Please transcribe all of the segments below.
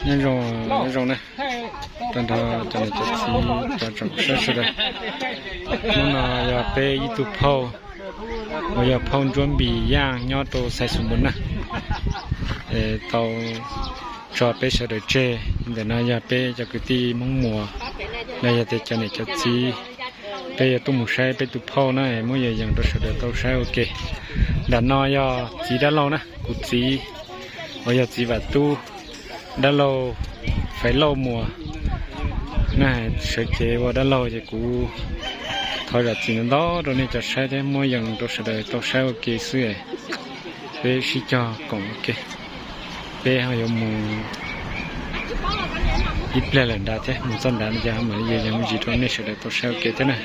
Nyob zoo, nyob zoo na, rau nrog cov niam cov txiv cov tsoom saib sawv daws. Hnub no yog peb ib tug phauj uas yog phauj Ntsuab Npis Yaj nyob rau Xais Xus Npus na, tau tso peb sawv daws tseg. Ntawm no yog peb cov kwv tij Hmoob Muas los yog tias cov niam cov txiv, peb yuav tuaj mus saib peb tus phauj na, muab yees yees rau sawv daws tau saib ua ke. Nram no yog txiv dab laug na, kuv txiv uas yog txiv Vam Tub, dab laug Faiv Lauj Muas na, sawv cev ua dab laug ces kuv thov zam txim ntau ntau rau nej cov saib thiab muab yees rau sawv daws tau saib ua ke xwb. Peb sib cog koom ua ke, peb ho yuav mus ib pliag lawm nrad thiab, mus txog nrad no ces ho mam li yees yees me ntsis rau nej sawv daws tau saib ua ke thiab na.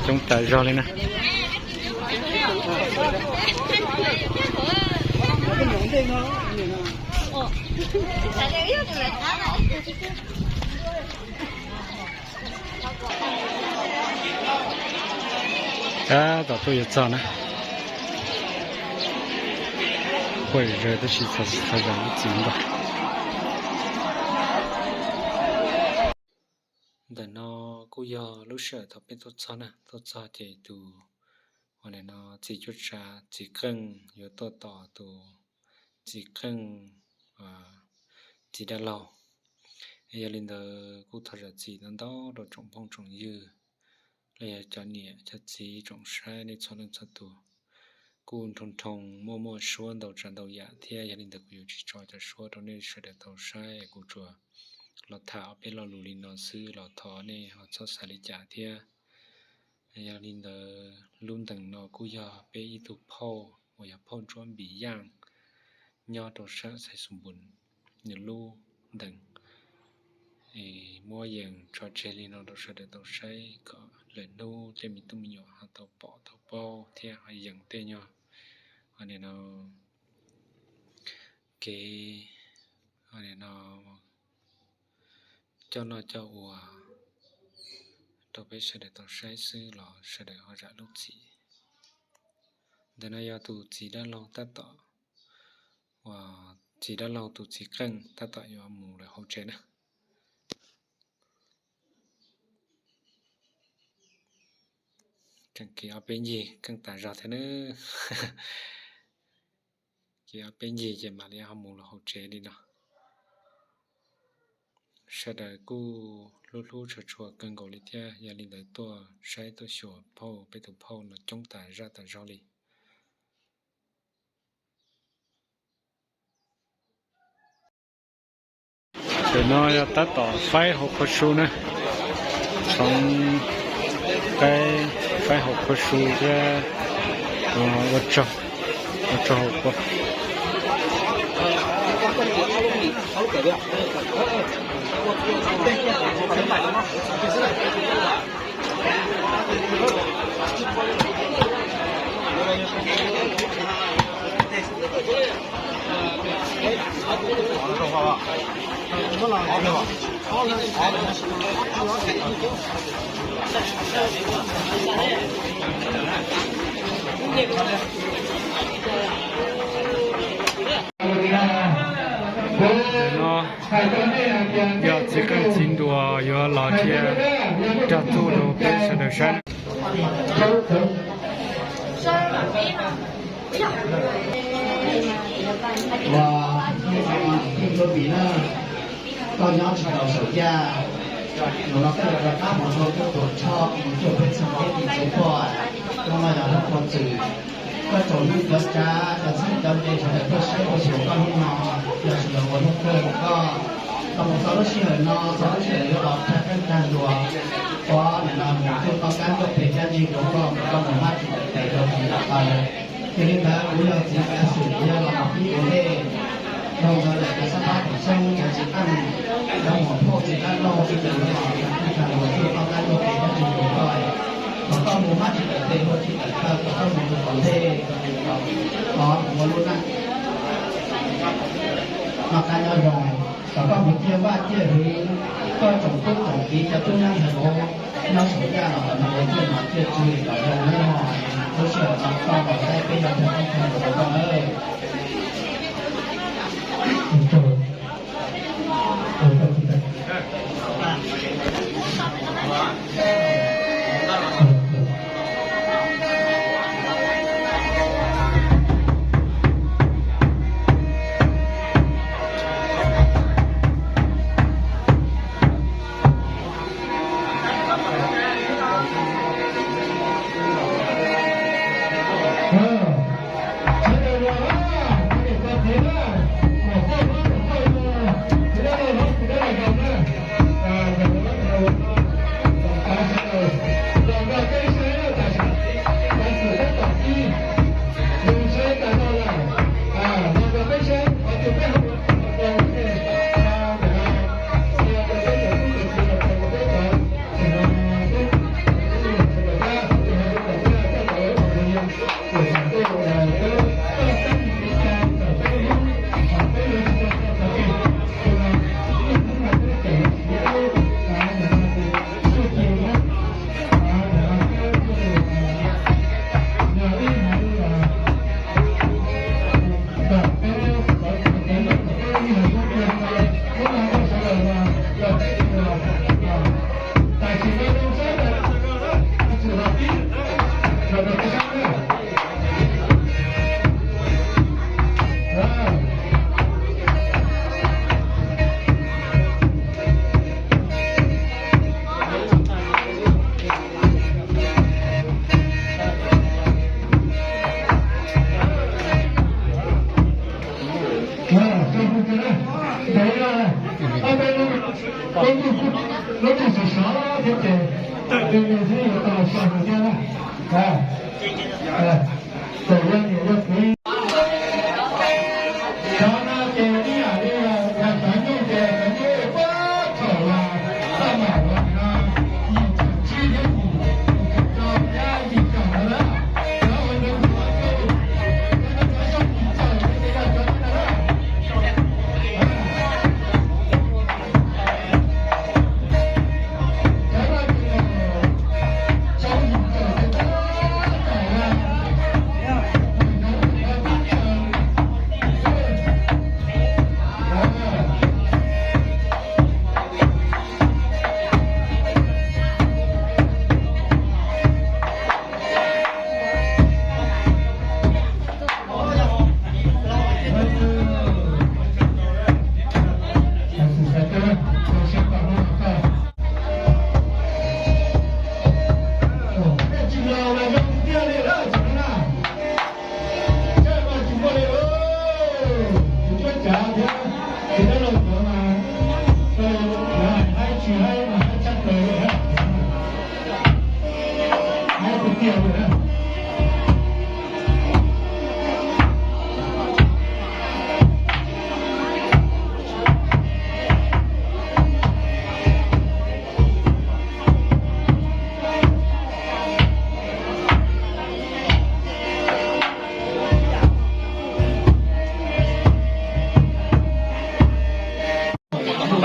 Coob tas zog li na. Tab tom tuaj yuav txog na. Quaj zom zaws tab sis txhos tsis txhos zam lub txim ntag. Ntawm no kuj yog lub sij hawm thaum peb tuaj txog na, tuaj txog ces tus, ua li no, txiv cuab tsav txiv qeej yuav tuaj tos tus txiv qeej, txiv dab laug. Yog li ntawd kuj thov zam txim ntau ntau rau tsoom phooj tsoom ywg los yog cov niam cov txiv tsoom saib nej txhua leej txhua tus. Kuj nroo nroo muaj muaj suab ntau tsav ntau yam thiab, yog li ntawd kuv yuav tsis tso cov suab rau nej sawv daws tau saib, kuv tsuas los tham ob peb lo lus li no xwb los thov nej ho txhob xav li cas thiab. Yog li ntawd lub ntees no kuj yog peb ib tug phauj uas yog phauj Ntsuab Npis Yaj nyob rau sab Xais Xus Npus, nws lub ntees. Muab yees tso tseg li no rau sawv daws tau saib kom lwm hnub tej me tub me nyuam ho tau pom tau paub thiab ho yees tej nyuag, ua li no, kev, ua li no, coj noj coj ua rau peb sawv daws tau saib xwb los sawv daws ho zam lub txim. Ntawm no yog tus txiv dab laug tab tom, uas txiv dab laug tus txiv qeej tab tom yuav mus lawm hauv tsev na. Tseem kev ob peb ncig keej tas zog thiab na. Kev ob peb ncig ces mam li ho mus lawm hauv tsev li no. Sawv daws kuj hlub hlub tshua tshua kawg nkaus li thiab, yog li ntawd tuaj saib tuaj xyuas phauj, peb tus phauj no coob tas zaj tas zog li. Ntawm no yog tab tom faib hauv qhua su na, txhoov qaib faib hauv qhua su thiab ua tsaug, ua tsaug hauv qhua. No yog txiv qeej txiv nruas yuav los dhia rog txuj rau peb sawv daws saib. Koj nyob tsis tau saum yaj, hnub no koj yuav rov qab mus rau koj tuam tshoj mus cuag peb txheej peb tim txiv poj, hnub no yog hnub qhuav txwm. Koj tsaus ntuj cov tsav cov txheeb cov ze sawv daws tuaj saib tuaj xyuas koj hnub no, yog sawv daws ua hnub kawg rau koj. Tau mus txog lub sij hawm no, txog lub sij hawm yuav los tag qeej tag nruas, ua nim no mus cuag toj kab tuaj pem dab ntsis rau koj, koj mus hmab tsis tawm tes rau txiv lawm. Yog li ntawd kuv yog txiv kav xwm, kuv yog los mus pib ua ntej. Dhau ntawd lawm cov xab phab tim xyoob, cov txiv qeej, cov muam phauj txiv dab laug, sawv daws yuav los tag qeej tag nruas cuag toj kab tuaj pem dab ntsis rau koj. Thaum koj mus hmab tsis tawm tes ua tsis tawm taw, thaum koj mus rau tom ntej, thov mus ua lub neej noj qab nyob zoo. Thaum koj mus ciaj vaj ciaj hwv, Tsoom tub tsoom kiv cov tub nyab ntawm no, nyob saum yaj los no, ua ciaj mos ciaj tswv li kom zoo nawb mog. Lub sij hawm no koj los saib peb yog tug tub tug ntawm no nawb.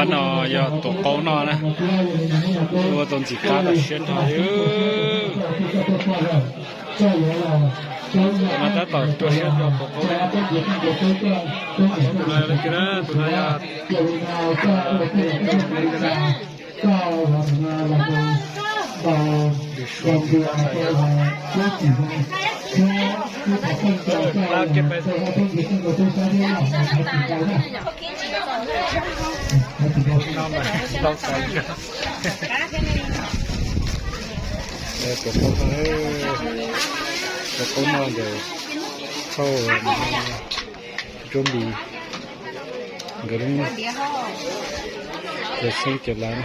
Pab no yog tus qaub noj na, ua tau ntxim qab tas siab rau. Mas tab tom rau siab rau tus qaub. Tus no yog, tus no yog Tus qaub no, tus qaub no ntawm thauj tsob npis nkawd lub, nkawd xeeb cov lav na.